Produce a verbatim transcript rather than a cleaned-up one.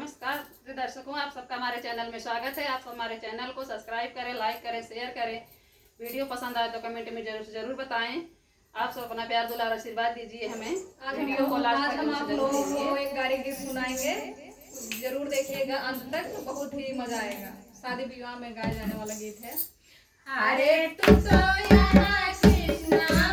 नमस्कार प्रिय दर्शकों, आप सबका हमारे चैनल में स्वागत है। आप सब हमारे चैनल को सब्सक्राइब करें, लाइक करें, शेयर करें। वीडियो पसंद आए तो कमेंट में जरूर से जरूर बताएं। आप सब अपना प्यार, दुलार, आशीर्वाद दीजिए हमें। आज वीडियो को लास्ट तक जरूर से जरूर देखिए। एक गारी गीत सुनाएंगे, जरूर देखिएगा अंत तक, बहुत ही मजा आएगा। शादी विवाह में गाए जाने वाला गीत है। अरे तू तो यहाँ कृष्णा